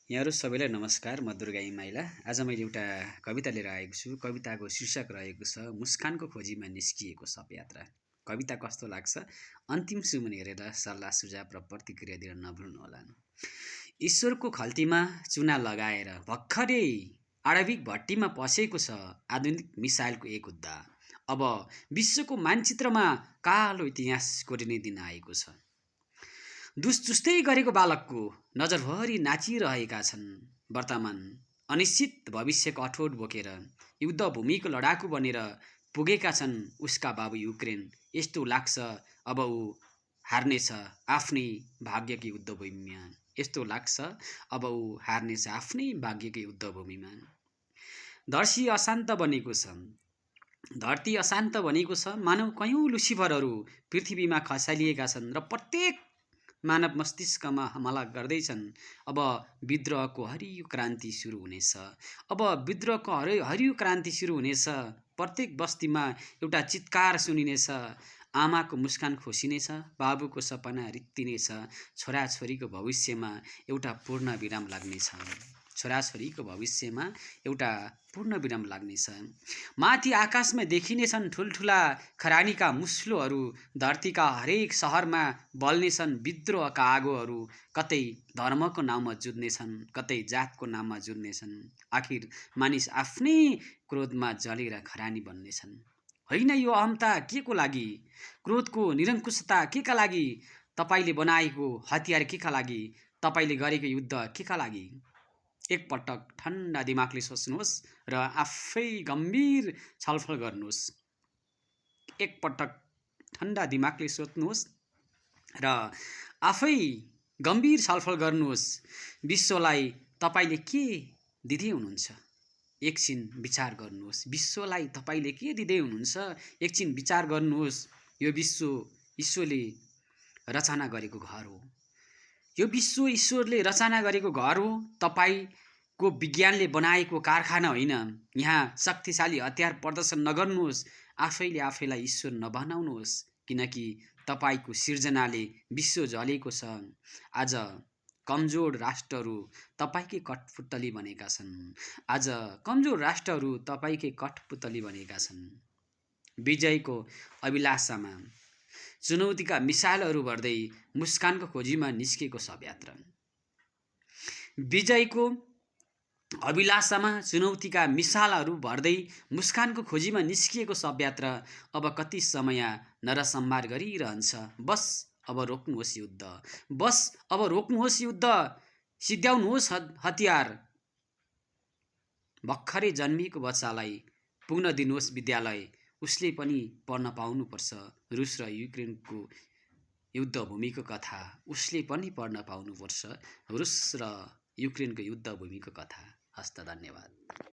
यहाँहरू सबैलाई नमस्कार। म दुर्गा इमाइला। आज मैले एउटा कविता लिएर आएको छु। कविताको शीर्षक रहेको छ मुस्कानको खोजीमा निस्किएको शवयात्रा। कविता कस्तो लाग्छ अन्तिम सुमन हेरेर सल्लाह सुझाव र प्रतिक्रिया दिन नभुल्नुहोला। ईश्वरको खल्तीमा चुना लगाएर भर्खरै आणविक भट्टीमा पसेको छ आधुनिक मिसाइलको एक हुद्दा। अब विश्वको मानचित्रमा कालो इतिहास कोरिने दिन आएको छ। दुसचुस्तै गरेको बालकको नजरभरि नाचिरहेका छन् वर्तमान अनिश्चित भविष्यको अठोट बोकेर। युद्धभूमिको लडाकु बनेर पुगेका छन् उसका बाबु युक्रेन। यस्तो लाग्छ अब ऊ हार्नेछ आफ्नै भाग्यकै युद्धभूमिमा। यस्तो लाग्छ अब ऊ हार्नेछ आफ्नै भाग्यकै युद्धभूमिमा। धरती अशान्त बनेको छ। मानव कयौं लुसिफरहरू पृथ्वीमा खसालिएका छन् र प्रत्येक मानव मस्तिष्कमा हमला गर्दैछन्। अब विद्रोहको हरियो क्रान्ति सुरु हुनेछ। प्रत्येक बस्तीमा एउटा चित्कार सुनिनेछ। आमाको मुस्कान खोसिनेछ, बाबुको सपना रित्तिनेछ। छोराछोरीको भविष्यमा एउटा पूर्ण विराम लाग्नेछ। माथि आकाशमा देखिनेछन् ठुल्ठुला खरानीका मुस्लोहरू। धरतीका हरेक शहरमा बल्नेछन् विद्रोहका आगोहरू। कतै धर्मको नाममा जुझ्नेछन्, कतै जातको नाममा जुझ्नेछन्। आखिर मानिस आफ्नै क्रोधमा जलेर खरानी बन्नेछन्। होइन यो अहमता के को लागि? क्रोधको निरङ्कुशता के का लागि? तपाईले बनाएको हतियार के का लागि? तपाईले गरेको युद्ध के का लागि? एकपटक ठन्डा दिमागले सोच्नुहोस् र आफै गम्भीर छलफल गर्नुहोस्। विश्वलाई तपाईले के दिँदै हुनुहुन्छ? एकछिन विचार गर्नुहोस्। यो विश्व ईश्वरले रचना गरेको घर हो। तपाईको विज्ञानले बनाएको कारखाना होइन। यहाँ शक्तिशाली हतियार प्रदर्शन नगर्नुहोस्। आफैले आफैलाई ईश्वर नबनाउनुहोस्, किनकि तपाईको सिर्जनाले विश्व जलेको छ। आज कमजोर राष्ट्रहरू तपाईकै कठपुतली बनेका छन्। विजयको अभिलाषामा चुनौतीका मिसाइलहरू भर्दै मुस्कानको खोजीमा निस्किएको शवयात्रा। विजयको अभिलाषामा चुनौतीका मिसालहरू भर्दै मुस्कानको खोजीमा निस्किएको शवयात्रा। अब कति समय नरसंहार गरिरहन्छ। बस अब रोक्नुहोस् युद्ध। सिध्याउनुहोस् हतियार। भर्खरै जन्मिएको बच्चालाई पुग्न दिनुहोस् विद्यालय। उसले पनि पढ्न पाउनुपर्छ रुस र युक्रेनको युद्धभूमिको कथा। हस्त धन्यवाद।